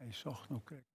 Hy socht no krekt.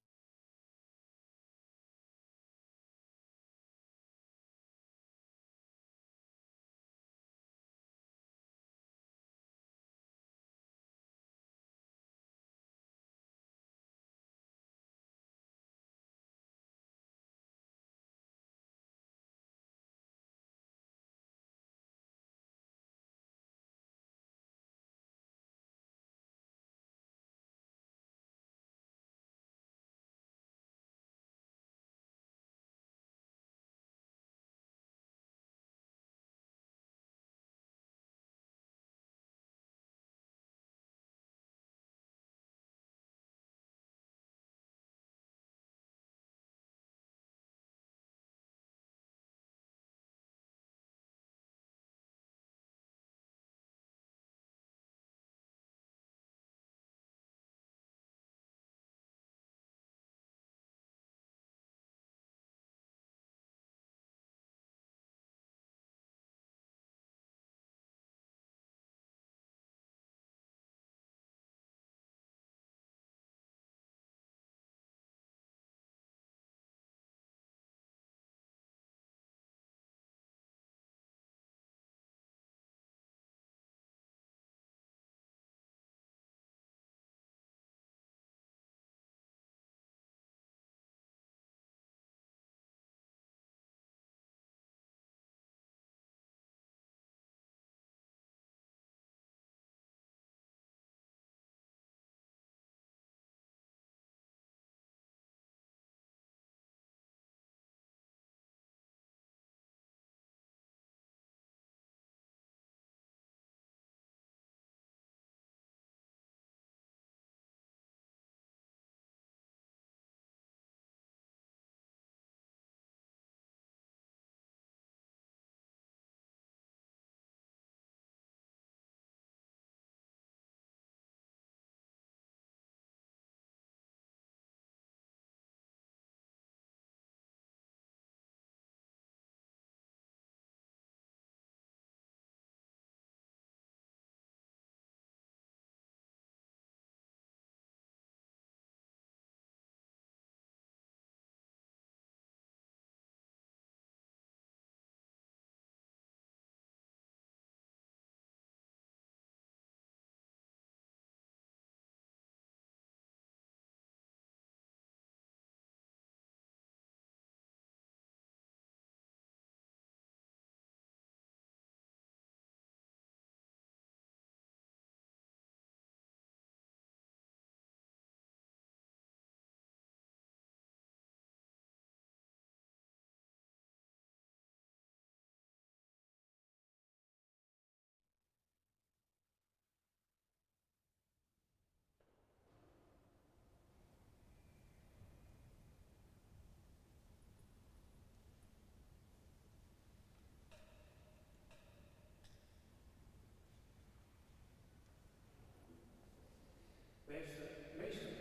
Bêste minsken,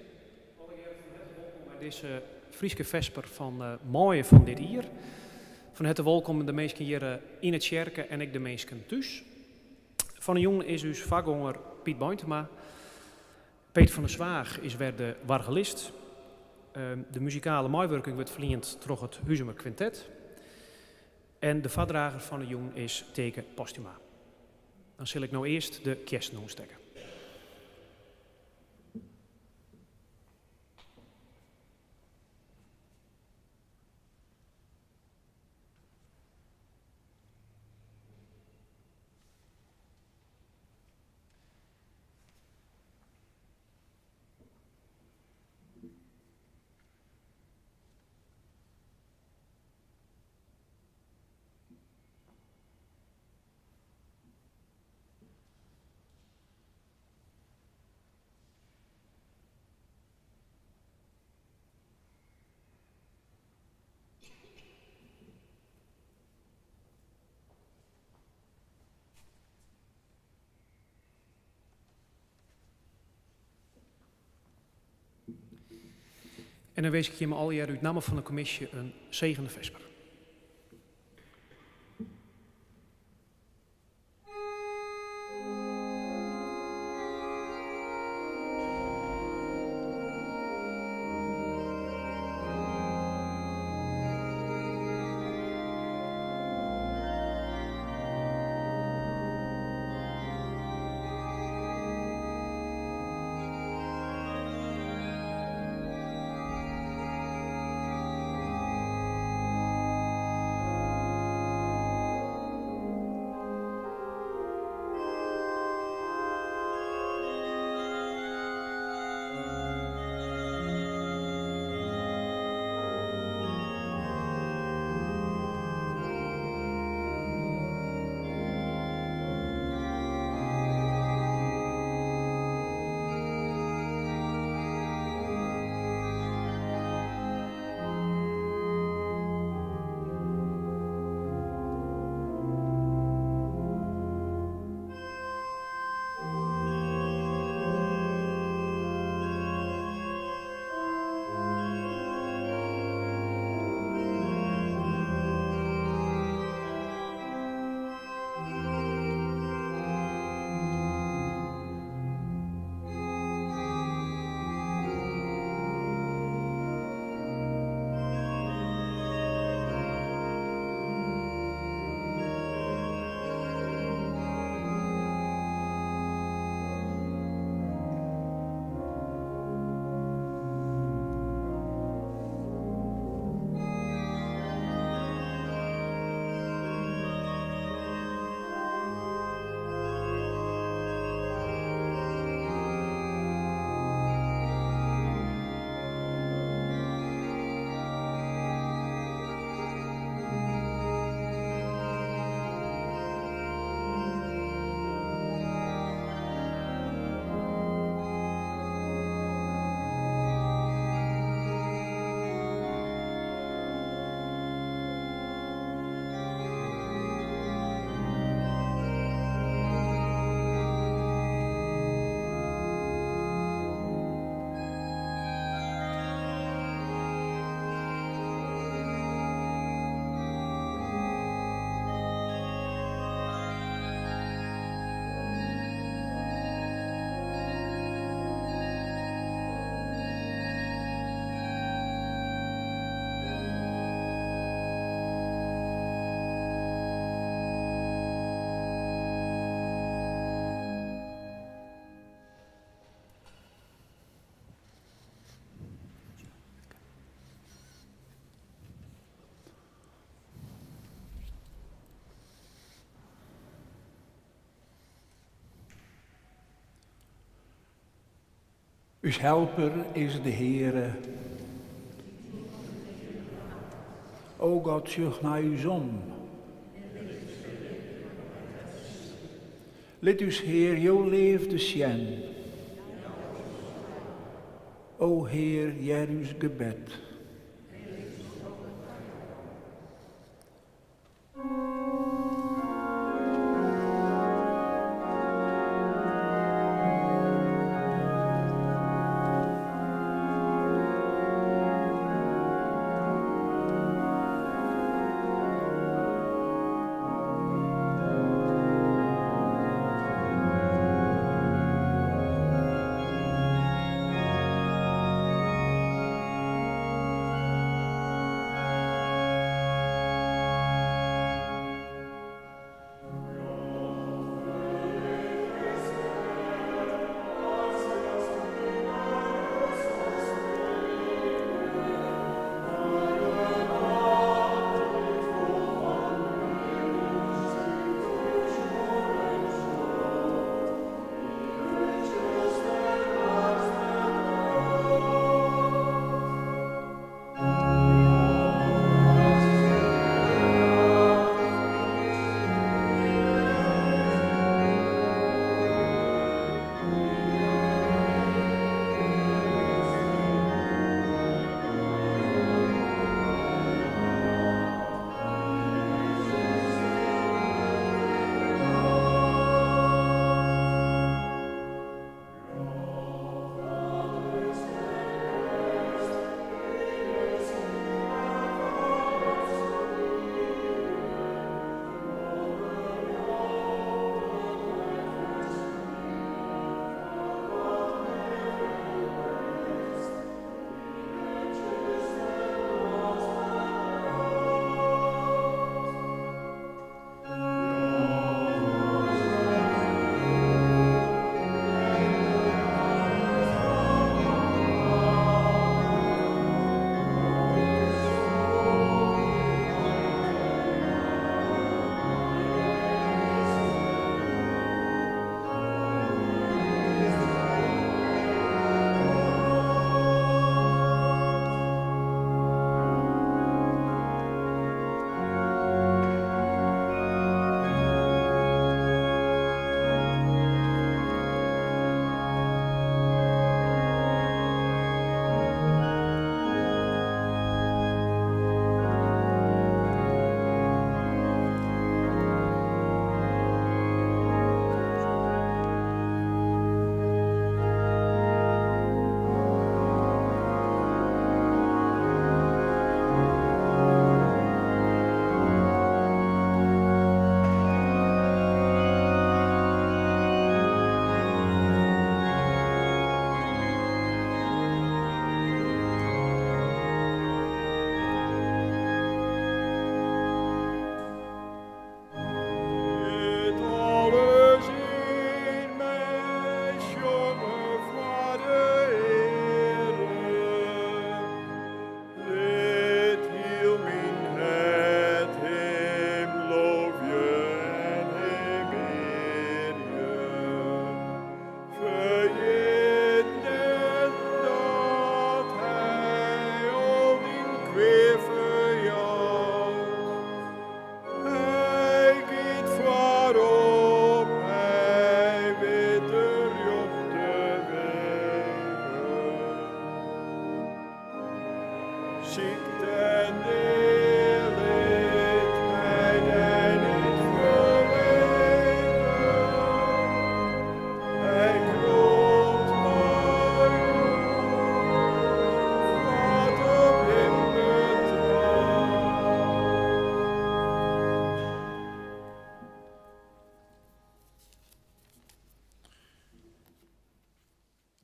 allegearre fan herte wolkom by dizze Fryske Fesper fan maaie fan dit jier. Fan herte wolkom de minsken hjir yn 'e tsjerke en ek de minsken thús. Fan 'e jûn is ús foargonger Piet Beintema. Peter van der Zwaag is wer de oargelist. De muzikale meiwurking wurdt ferliend troch it Huzumer Kwintet. En de foardrager fan 'e jûn is Taeke Posthuma. Dan sil ik no earst de kjersen oanstekke. En dan winsk ik jimme allegear út namme fan de kommisje in segende fesper. Us helper is de Heare. O God, sjoch nei ús om. Lit ús Hear jo leafde sjen. O Hear, hear ús gebed.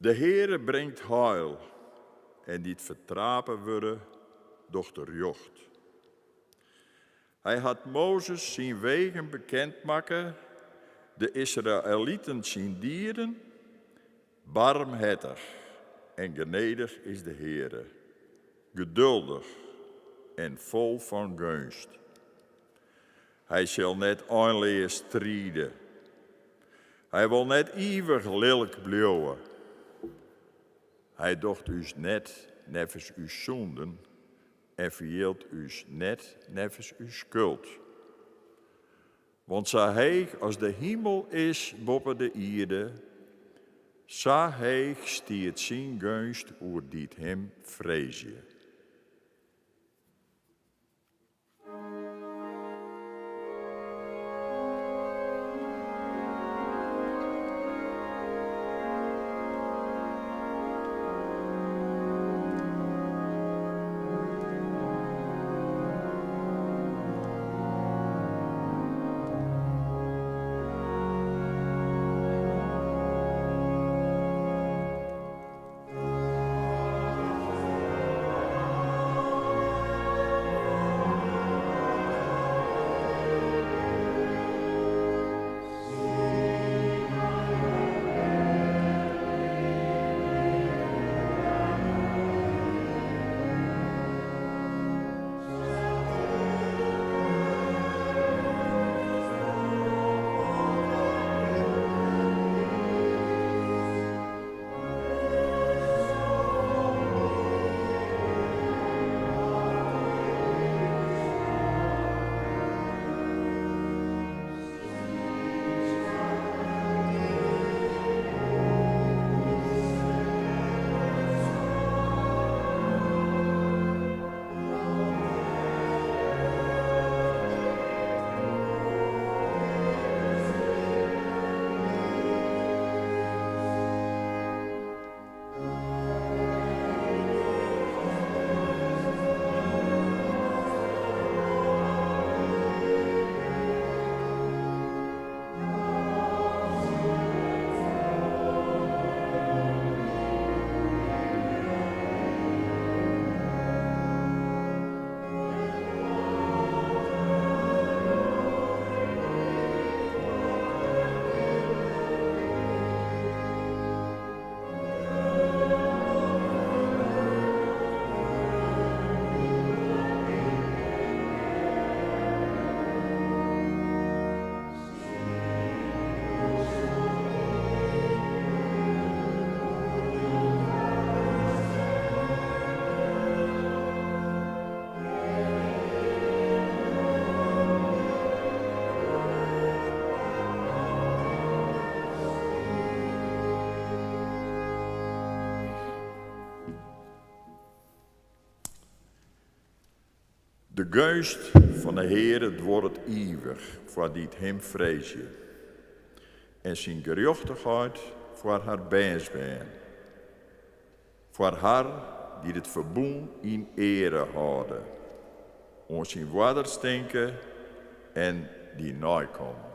De Heare bringt heil en dy't fertrape wurde, docht Er rjocht. Hy hat Mozes syn wegen bekend makke, de Israeliten syn dieden. Barmhertich en genedich is de Heare, geduldich en fol fan geunst. Hy sil net einleas stride. Hy wol net ivich lilk bliuwe. Hy docht ús net neffens ús sûnden en ferjildt ús net neffens ús skuld. Want sa heech as de himel is boppe de ierde, sa heech stiet syn geunst oer dy't him freezje. De geunst fan 'e Heare duorret ivich foar dy't Him freezje, en syn gerjochtichheid foar har bernsbern, foar har dy't it ferbûn yn eare hâlde, oan syn oarders tinke en dy neikomme.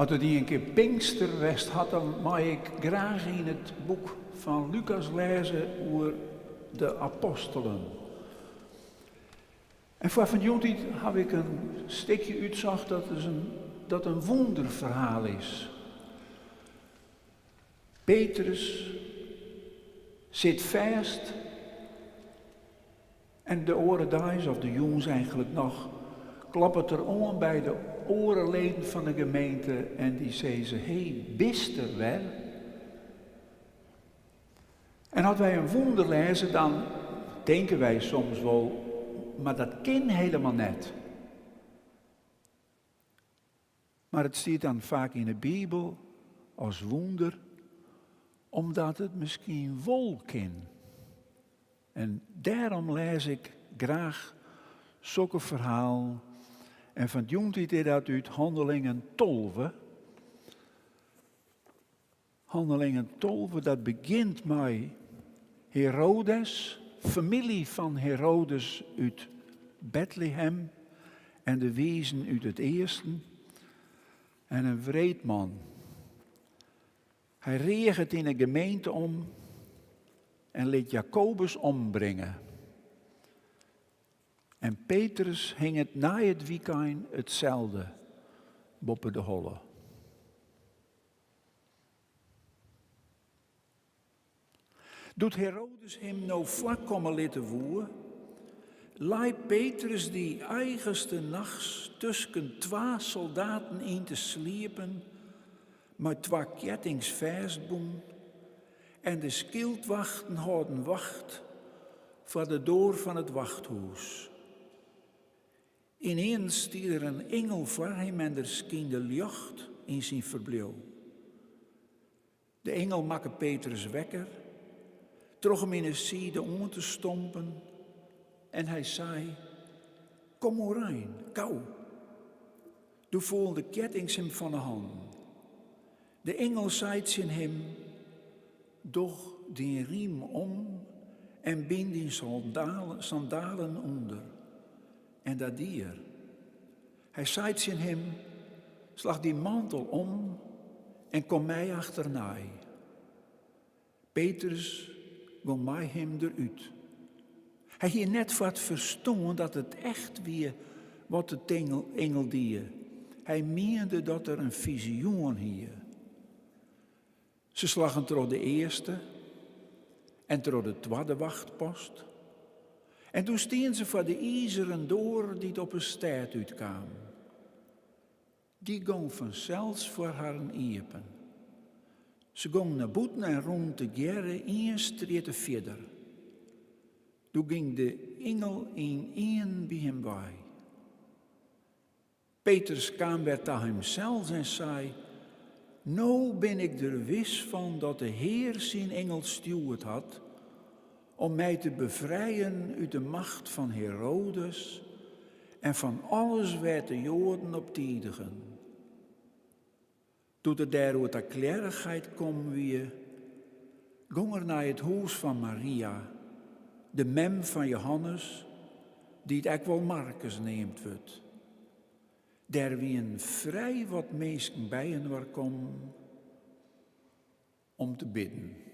As it ien kear Pinkster west hat, dan mei ik graach yn it boek fan Lukas lêze oer de apostelen. En foar fan jûntiid haw ik in stikje útsocht dat is in, dat in wûnderferhaal is. Petrus sit fêst en de oare deis, of de jûns eigentlik noch, kloppet er oan by de oare leden fan de gemeente en dy sizze, Hé, bist der wer? En as wy in wûnder lêze, dan tinke wy soms wol, mar dat kin helemaal net. Mar it stiet dan faak yn 'e Bibel as wûnder, omdat it miskien wol kin. En dêrom lês ik graach sokke ferhalen. En fan 't jûntiid is dat út Handelingen 12. Handelingen 12, dat begjint mei Herodes, famylje fan Herodes út Bethlehem en de wizen út it easten en in wreed man. Hy reaget yn 'e gemeente om en lit Jakobus ombringe. En Petrus hinget nei it wykein itselde boppe de holle. Doe't Herodes him no foarkomme litte woe, lei Petrus dy eigenste nachts tusken twa soldaten yn te sliepen, mei twa keattings fêstbûn, en de skyldwachten hâlden wacht foar de doar fan it wachthûs. Ynienen stie der in ingel foar him en der skynde ljocht yn syn ferbliuw. De ingel makke Petrus wekker troch him yn 'e side oan te stompen en hy sei, Kom oerein, gau! Doe foelen de keattings him fan 'e hannen. De ingel sei tsjin him, Doch dyn riem om en byn dyn sandalen ûnder. En dat die er. Hy sei tsjin him, Slach dyn mantel om en kom my achternei. Petrus gong mei him derút. Hy hie net foar it ferstân dat it echt wie wat de ingel die. Hy miende dat er in fizioen hie. Se slaggen troch de earste en troch de twadde wachtpost. En doe stienen se foar de izeren doar dy't op 'e stêd útkaam. Dy gong fansels foar harren iepen. Se gongen nei bûten en rûnen tegearre ien strjitte fierder. Doe gyng de ingel ynienen by him wei. Petrus kaam wer ta himsels en sei, No bin ik der wis fan dat de Hear syn ingel stjoerd hat om my te befrijen út de macht fan Herodes en fan alles wêr't de Joaden op tidigen. Doe't er dêroer ta klearrichheid kommen wie, gong er nei it hûs fan Maria, de mem fan Johannes, dy't ek wol Markus neamd wurdt. Dêr wienen frij wat minsken byinoar kommen om te bidden.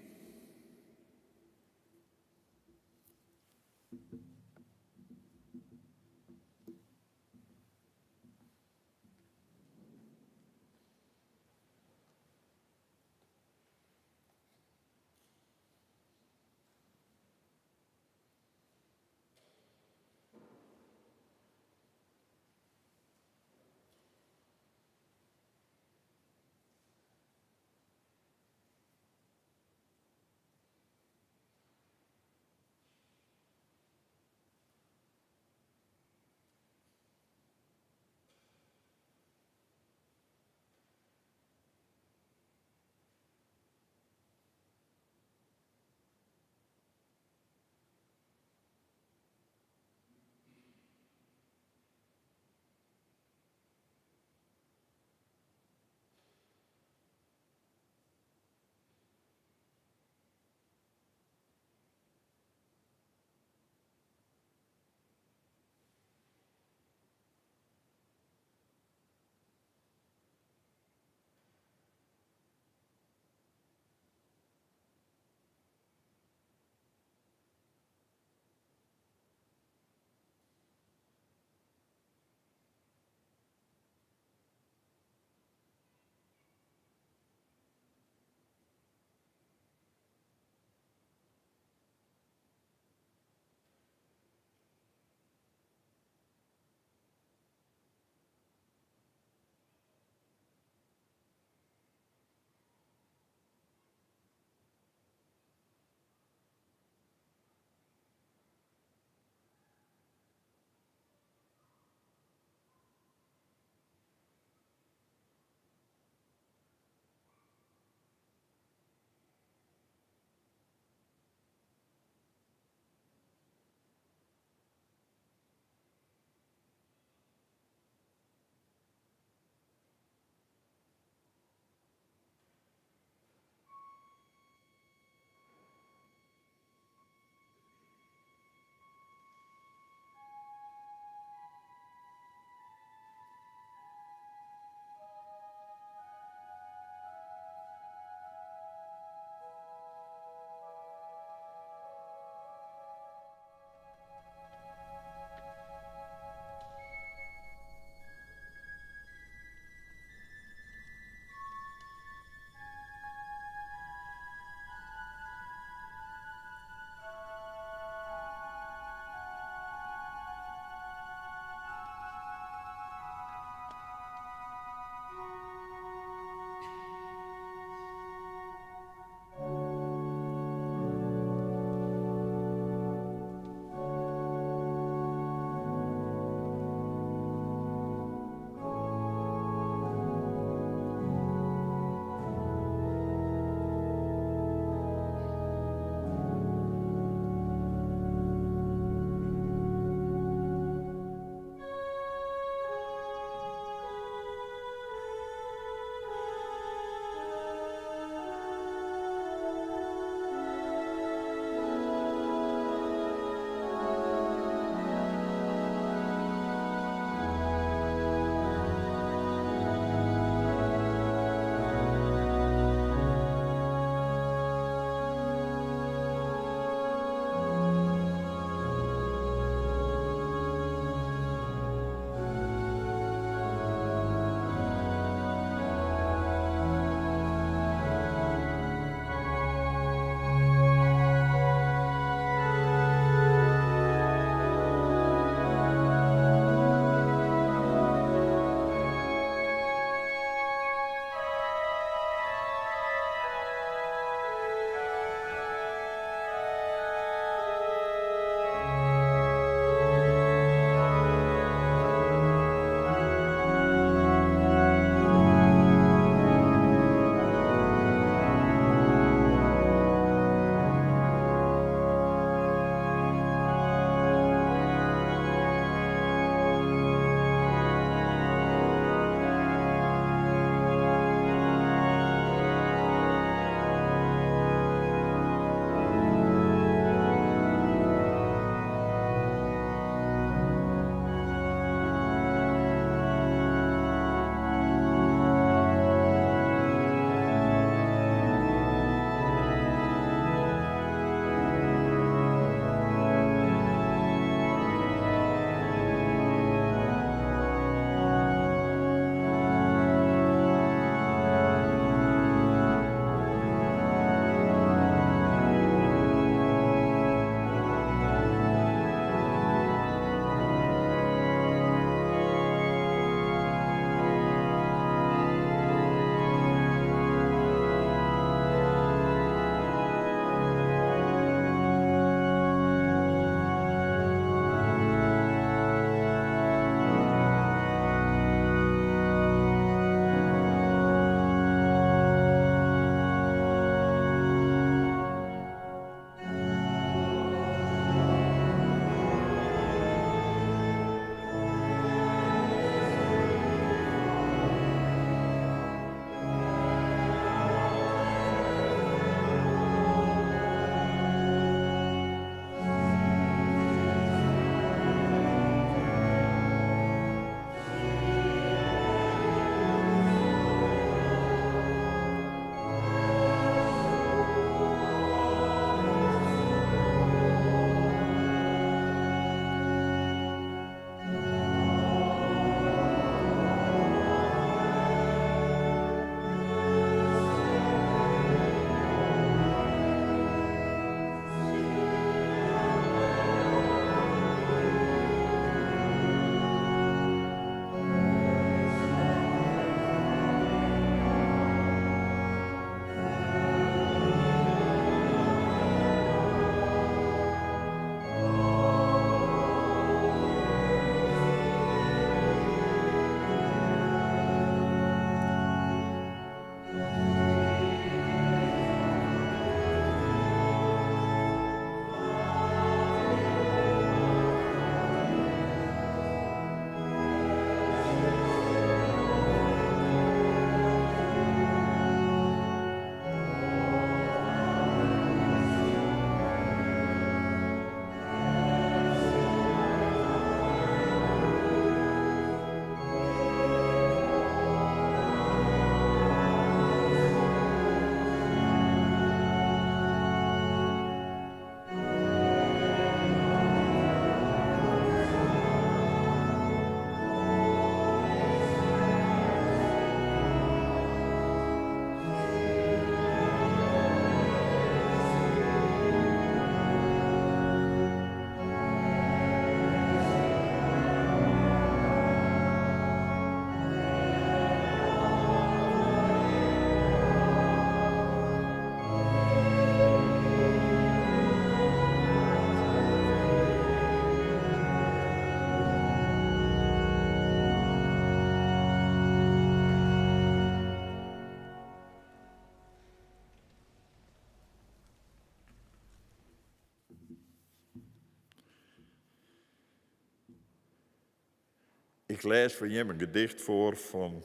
Ik lês foar jim in gedicht foar fan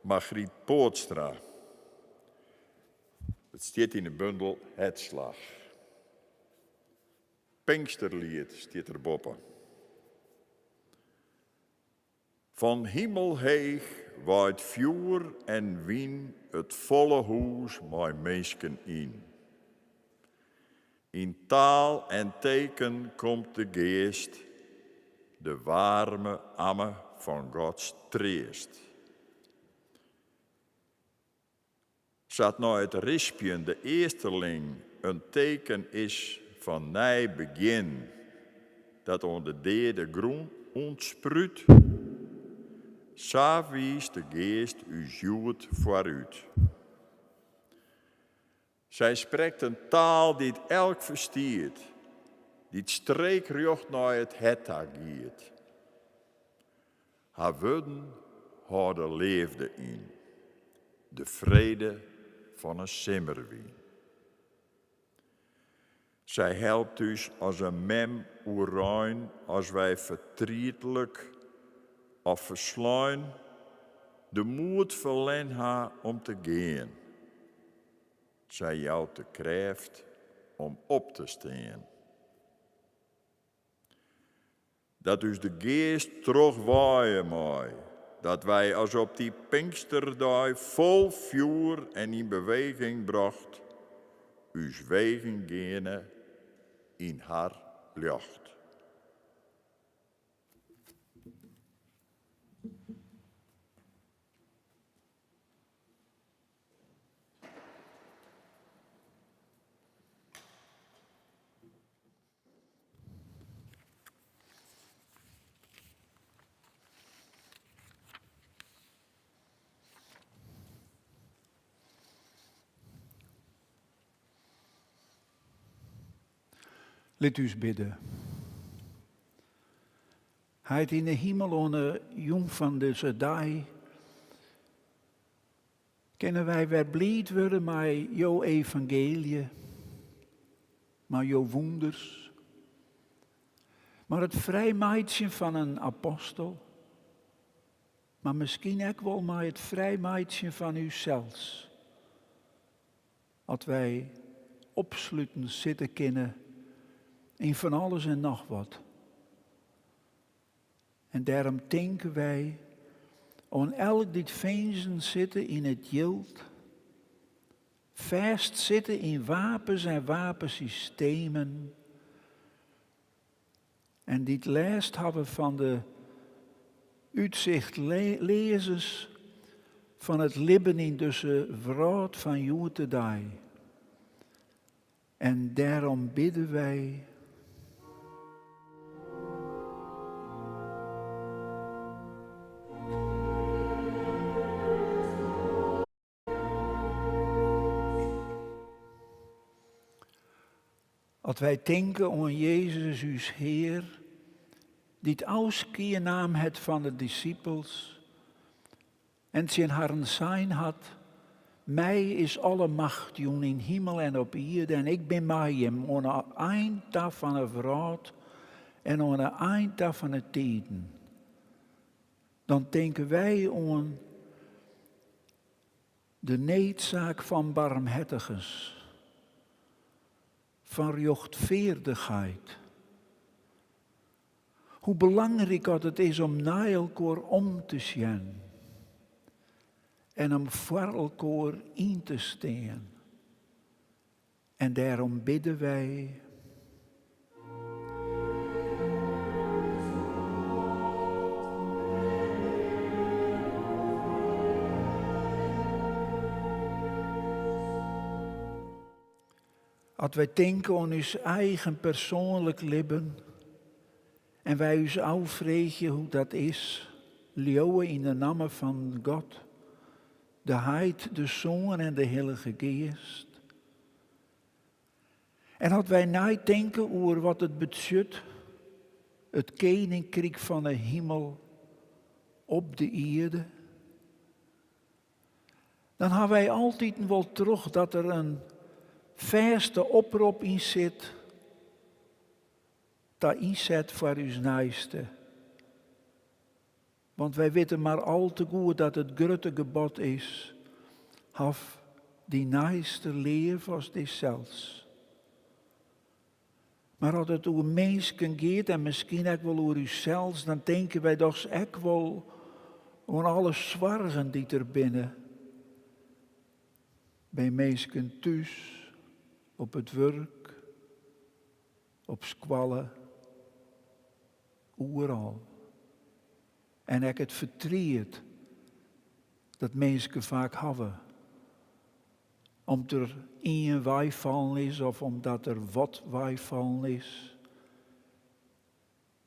Margriet Poortstra. It stiet yn de bundel Hertslach. Pinksterliet stiet der boppe. Fan himelheech waait fjoer en wyn it folle hûs mei minsken yn. Yn taal en teken komt de Geast, de waarme amme fan Gods treast. Sa't nei it rispjen de earsteling in teken is fan nij begjin dat oan de deade grûn ûntsprút, sa wiist de Geast ús hjoed foarút. Sy sprekt in taal dy't elk ferstiet, dy't streekrjocht nei it hert ta giet. Har wurden hâlde leafde yn, de frede fan in simmerwyn. Sy helpt ús as in mem oerein as wy fertrietlik of ferslein de moed ferlern ha om te gean. Sy jout de krêft om op te stean. Dat ús de Geast trochwaaie mei, dat wy as op dy Pinksterdei fol fjoer en yn beweging brocht, ús wegen geane yn har ljocht. Lit ús bidde. Heit yn 'e himel oan 'e jûn fan dizze dei Kinne wy wer bliid wurde mei jo evangeelje, mei jo wûnders, mar it frijmeitsjen fan in apostel, mar miskien ek wol mei it frijmeitsjen fan ússels, at wy opsluten sitte kinne yn fan alles en noch wat. En dêrom tinke wy oan elk dy't finzen sitte yn it jild, fêst sitte yn wapens en wapensystemen en dy't lêst hawwe fan de útsichtleazens fan it libben yn dizze wrâld fan hjoed-de-dei. En dêrom bidde wy. At wy tinke oan Jezus ús Hear, dy't ôfskie naam hat fan de dissipels en tsjin harren sein hat, My is alle macht jûn yn himel en op ierde en ik bin mei jim oan 'e ein ta fan 'e wrâld en oan 'e ein ta fan 'e tiden. Dan tinke wy oan de needsaak fan barmhertigens, fan rjochtfeardichheid. Hoe belangryk dat it is om nei elkoar om te sjen en om foar elkoar yn te stean. En dêrom bidde wy. At wy tinke oan ús eigen persoanlik libben en wy ús ôffreegje hoe't dat is, leauwe yn de namme fan God, de Heit, de Soan en de Hillige Geast. En at wy neitinke oer wat it betsjut, it keninkryk fan 'e himel op de ierde, dan ha wy altiten wol troch dat der in fêste oprop yn sit ta ynset foar ús neiste. Want wy witte mar al te goed dat it grutte gebod is, haw dyn neiste leaf as dysels. Mar as it oer minsken giet en miskien ek wol oer ússels, dan tinke wy dochs ek wol oan alle soargen dy't der binne. By minsken thús, op it wurk, op skoalle, oeral. En ek it fertriet dat minsken faak hawwe. Om't der ien weifallen is of omdat der wat weifallen is.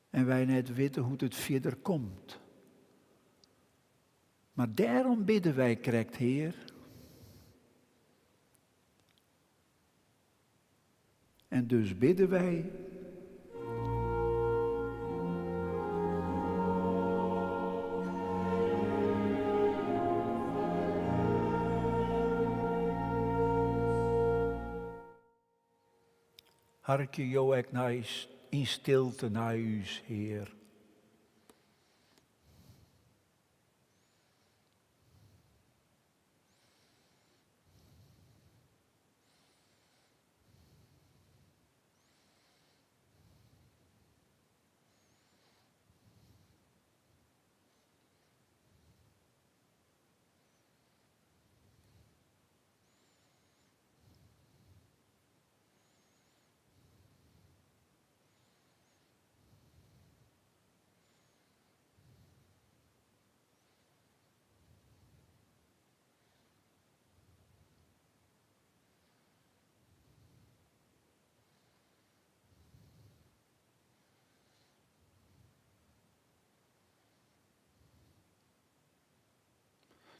En wy net witte hoe't it fierder komt. Mar dêrom bidde wy krekt, Hear. En dus bidde wy. Harkje jo ek nei yn stilte nei ús, Hear.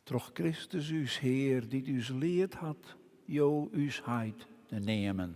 Troch Kristus ús Hear, dy't ús leard hat Jo ús Heit te neamen.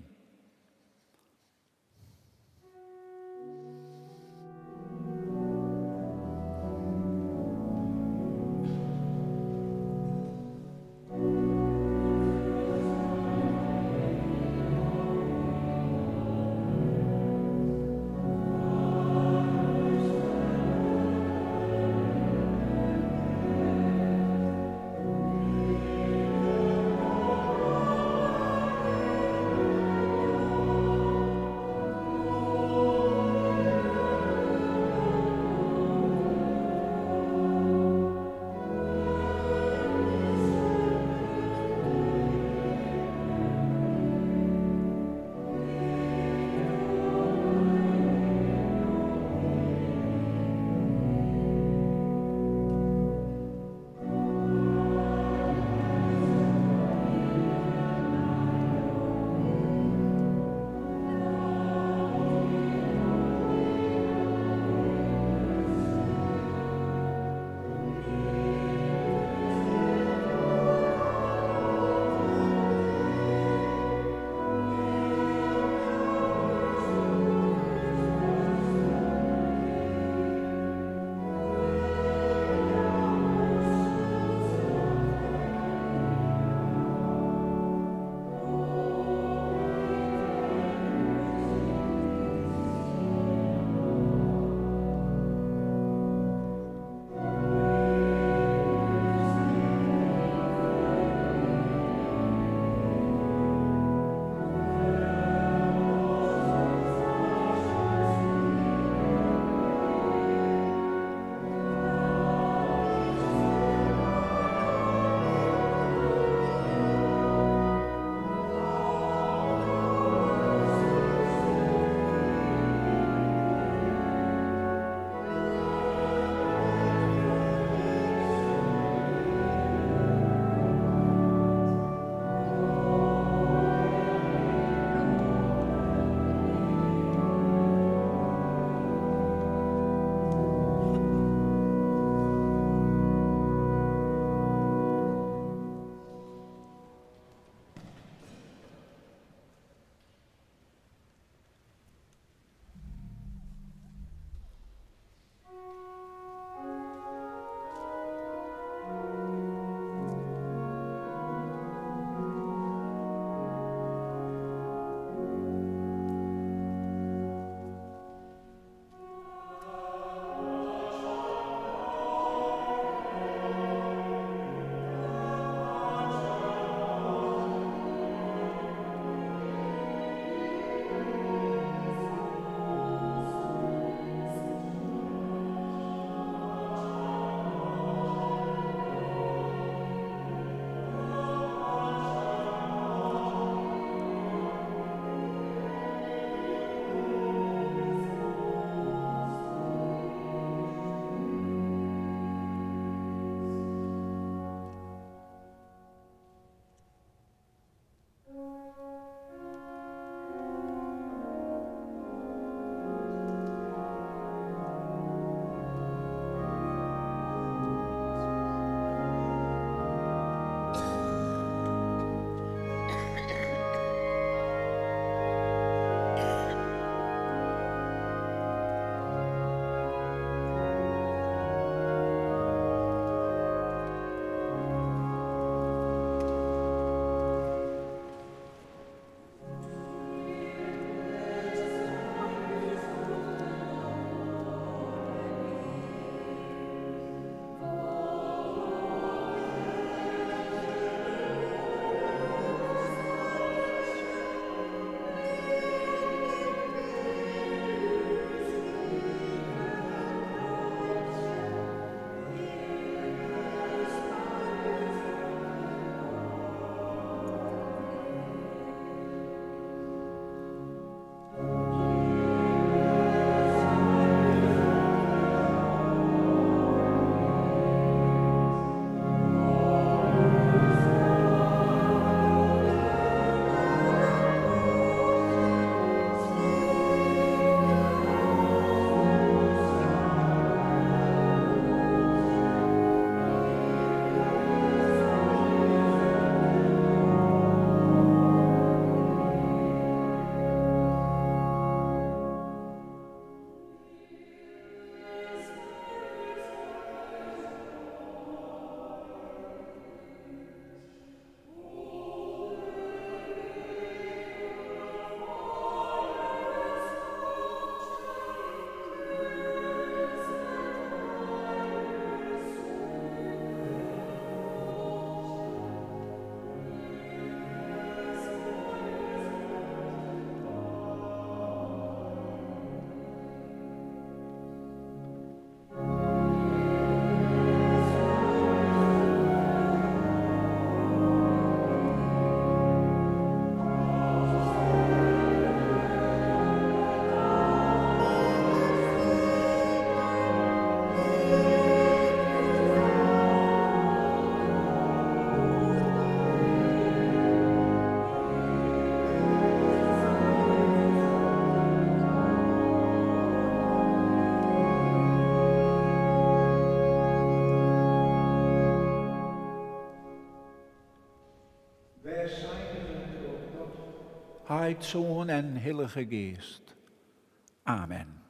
Heit, Soan en Hillige Geast. Amen.